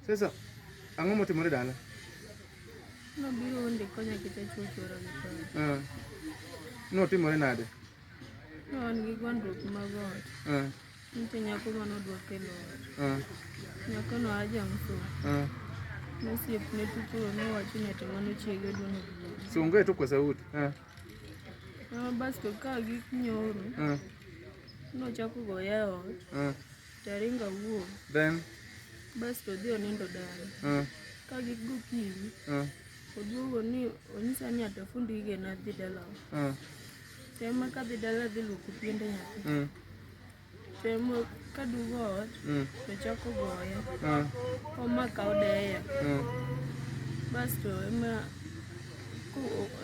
Sasa ang'o motimore dala? Nobiro onde konya kata chuo chuora gi pala. Notimore nade? Ne wan gi gwandruok mag ot. Nitie nyako mane odwa kelo ot. Nyako no a Jamso. Nosiepne to koro nowacho ni ati mano chiege odwa noduogo. Songe to kwa sauti. Basto ka gik nyoro. Nochako goya e ot. Taringo awuok. Then Basto odhi onindo dala. Ka gik gokinyi. Oduogo ni onyisa ni atafund gigena adhi dalawa. Tema kadhi dala adhi luoko piende nyathi. Temo kaduogo ot to chako goya. Omaka odeya. Basto ema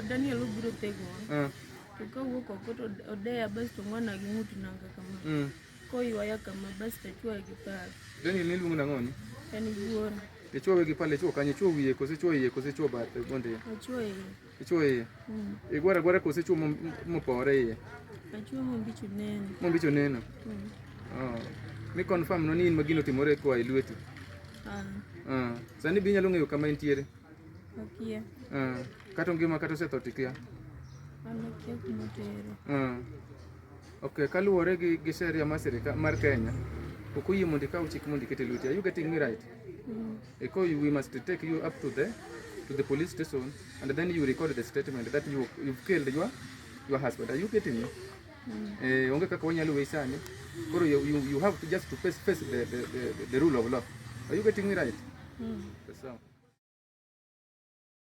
Daniel obiro thegowa. To kawuok oko to odeya basto ong'wana gi ng'ut nanga kama. Koywaya kama basto achwoye gi pala. Daniel niluongo nang'o ni? En wuora. Ichwowe gi pala, ichwo kanye? Ichwo wiye koso ichwo iye koso ichwo bathe mondo iye? Achwo iye. Ichwo iye? Igwaro agwara koso ichwo mopore iye? Achwo mombicho neno. Mombicho neno? Oh. Mi confirm no ni in ma gino timore koa e lweti? Ah. Sani be inyalo ng'eyo kama entiere? Akia. Kata ongima kata osetho to ikia? An akia kuma otere. Okay, kaluwore gi sheria mar sirikal mar Kenya, ok oyie mondo ikaw chik mondo iket e lweti. Are you getting me right? Eko we must take you up to the police station and then you record the statement that you've killed your husband. Are you getting me? Onge kaka wanyalo weyi sani. Koro you have to just to face the rule of law. Are you getting me right? Sawa.